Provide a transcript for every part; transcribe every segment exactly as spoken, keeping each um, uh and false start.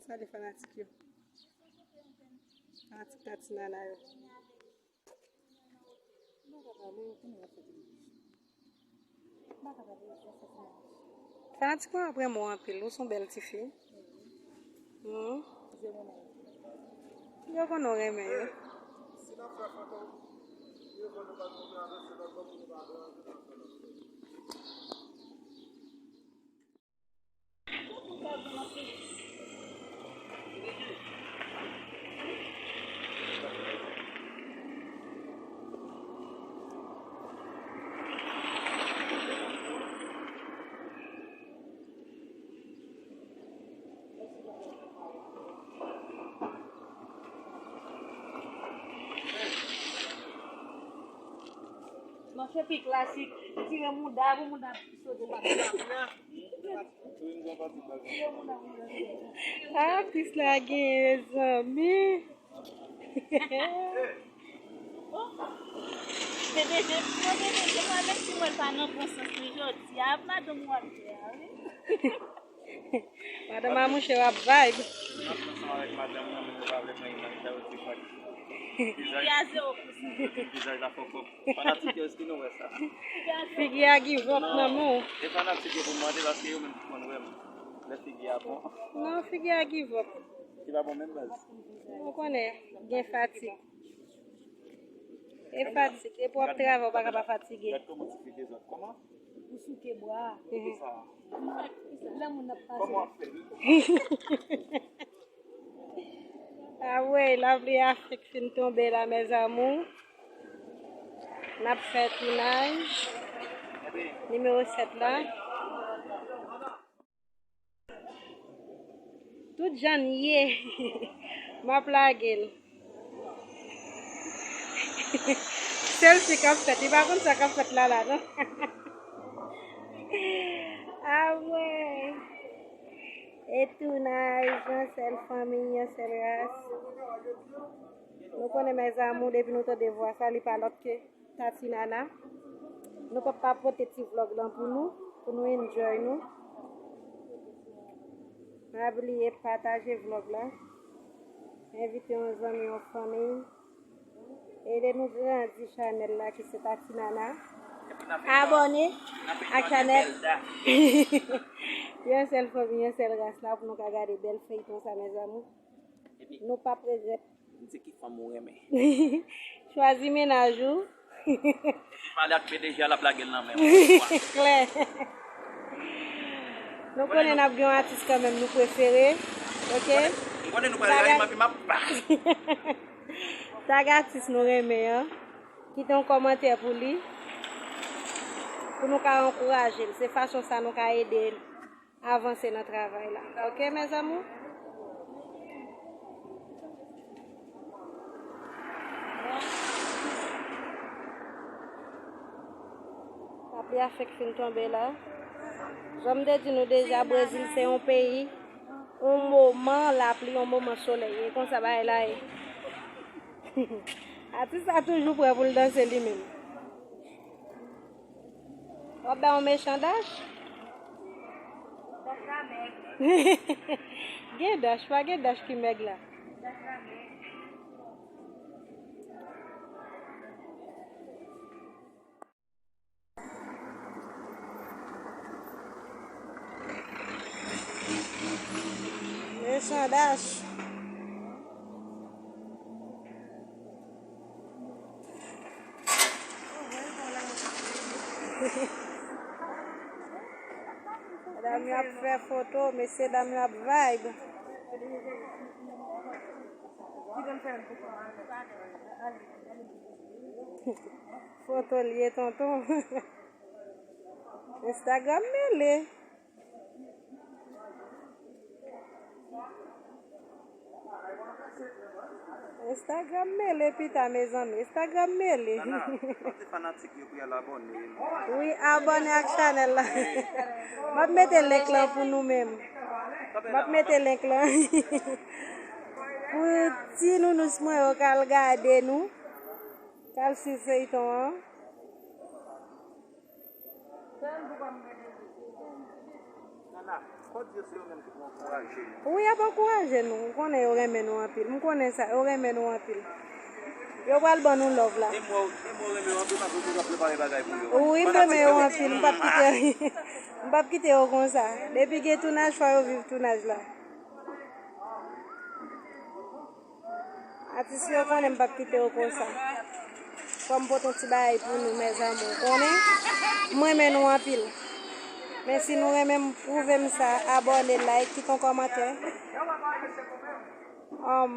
Salye fanatik yo. Fanatik Tati Nana yo. Fanatik mwen ap renmen w anpil. Ou se yon bèl tifi. Hmm. Yo konn ou renmen yo. Manche pi klasik, tire mouda pou mouda sote pa. Ah, aktris la gen zanmi. P D G, P D G, mwen mèsi mwen pa nan bon sans li jodi a. Madanm w ap fè a, wi. Madanm a mouche w ap vibe. N ap ansanm avèk madanm nan, men nou pa vle pran imaj sa yo, se fanatik. Figi a zewo pou san. Vizaj la fòfò. Fanatik yo, èske nou wè sa? Figi a give up nan men w. E fanatik yo pou mande paske yo menm ki konn wè m. Lè figi a bon. Non, figi a give up. Li pa bon menm baz. Ou konnen, gen fatig. E fatig, epi w ap travay, ou pa ka pa fatige. Gad kòman ti fi dezòd. Kòman? Ou souke bwa. Kòman sa? Lè moun ap pase. Kòman w ap fè? Ah wè, lapli Afrik fin tonbe la, mes amours. N ap fè tounaj nimewo sèt la. Tout jan n ye, m ap lage l. Selfie k ap fèt, li pa konn sa k ap fèt la la, non. Ah wè. E tounaj, yon sèl fanmi, yon sèl ras. Nou konnen, mes amours, depi nou tande vwa sa, li pa lòt ke Tati Nana. Nou p ap pa pote ti vlòg lan pou nou, pou nou enjoy nou. Pa bliye pataje vlòg la. Envite yon zanmi, yon fanmi. Ede nou grandi chanèl la ki se Tati Nana. Abòne ak chanèl Yon sèl fanmi, yon sèl ras la pou nou ka gade bèl feyton sa, mes amours. Nou p ap regrèt. M di ki fanm ou renmen. Chwazi mennaj ou. Pale ak P D G a, l ap lage l nan men w. Klè. Nou konnen n ap gen yon atis kanmenm nou prefere. Oke? M konnen nou pral rayi m, epi m ap pa. Tag atis nou renmen an. Kite yon kòmantè pou li. Pou nou ka ankouraje l. Se fason sa nou ka ede l avanse nan travay la. Oke, mes amours? Lapli a fèk fin tonbe la. Jan m te di nou deja, Brezil se yon peyi, yon moman lapli, yon moman solèy. E konsa bagay la ye. Atis la toujou prè pou l danse li menm. W ap bay yon mechan dach? Gen dach, pa gen dach ki mèg la. Mechan dach. Medam yo ap fè foto, mesye dam yo ap vibe. Foto l ye, tonton. Instagram mele. Instagram mele pita, mezanmi. Instagram mele. Nana, pa di fanatik yo pou y al abòne. Wi, abòne ak chanèl la. M ap mete link lan pou nou menm. M ap mete link lan. Pou ti nounous mwen yo k al gade nou, k al swiv feyton an. Nana. Wi, y ap ankouraje nou. M konnen yo renmen nou anpil. M konnen sa, yo renmen nou anpil. Yo pral ban nou love la. Wi, m renmen yo anpil. M p ap kite, m p ap kite yo konsa. Depi gen tounaj, fò yo viv tounaj la. Atis yo konnen m p ap kite yo konsa. Fò m pote yon ti bagay pou nou, mes amours. Konnen, m renmen nou anpil. Men si nou renmen m, pwouve m sa, abòne, like, kite yon kòmantè. Um,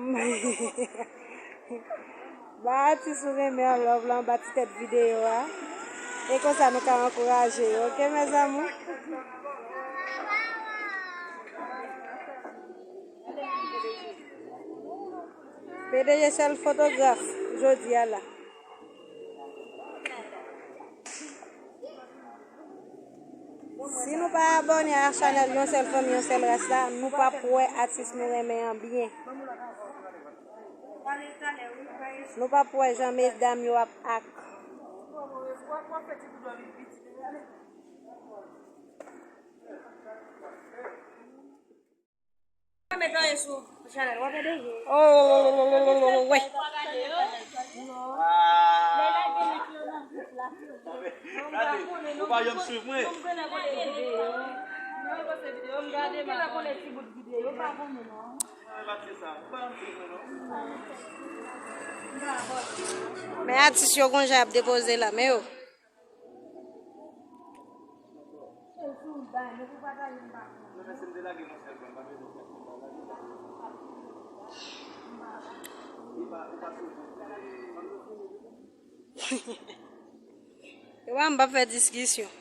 ba atis ou renmen an love la anba ti tèt videyo a. E konsa nou ka ankouraje yo, oke, mes amours? P D G sèl fotograf jodi a la. Si nou pa abòne a chanèl Yon Sèl Fanmi, Yon Sèl Ras la, nou p ap wè atis nou renmen an byen. Nou p ap wè jan medam yo ap ak. Oh, wè. Gade, ou pa janm swiv mwen. Men atis yo gon jan ap depoze la, men yo. Yo pa m p ap fè diskisyon.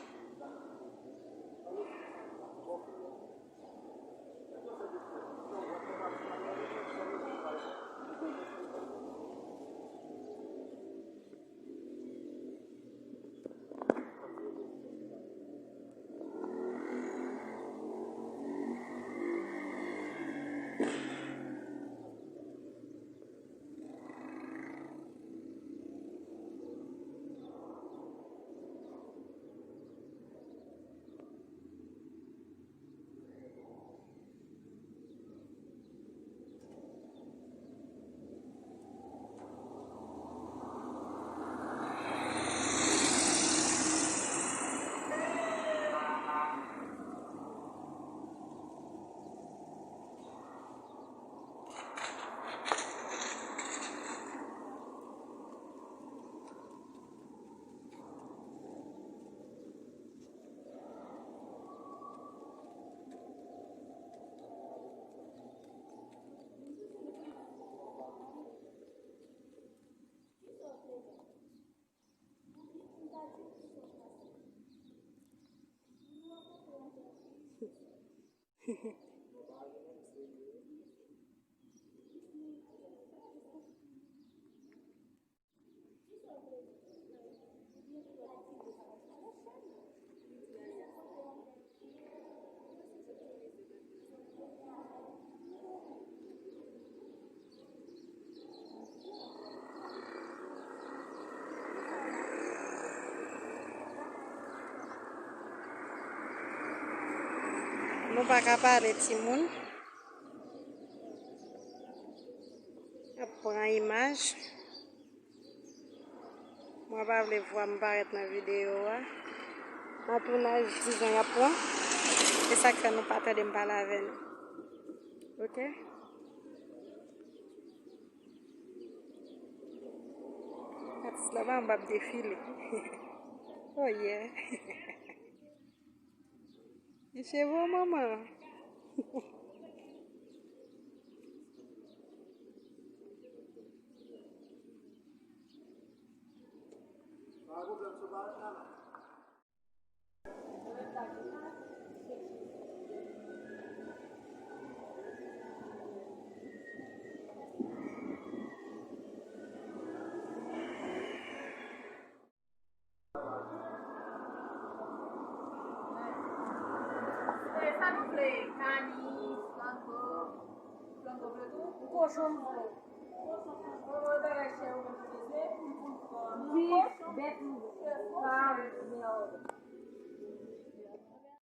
Nou pa ka pale, timoun. Ap pran imaj. Mwen pa vle vwa m parèt nan videyo a. Nan tounaj, dizon y ap pran. E sa k fè nou pa tande m pale avè nou. Oke? Atis la pa anba ap defile. Oh yeah. E cheve w, manman. E sa nou vle, kanis, flango, flango vle tou, kochon vle. Kochon, bagay chè yo menm bezwen, pou, pou, pou, bèt nou vle. Sa, mèd.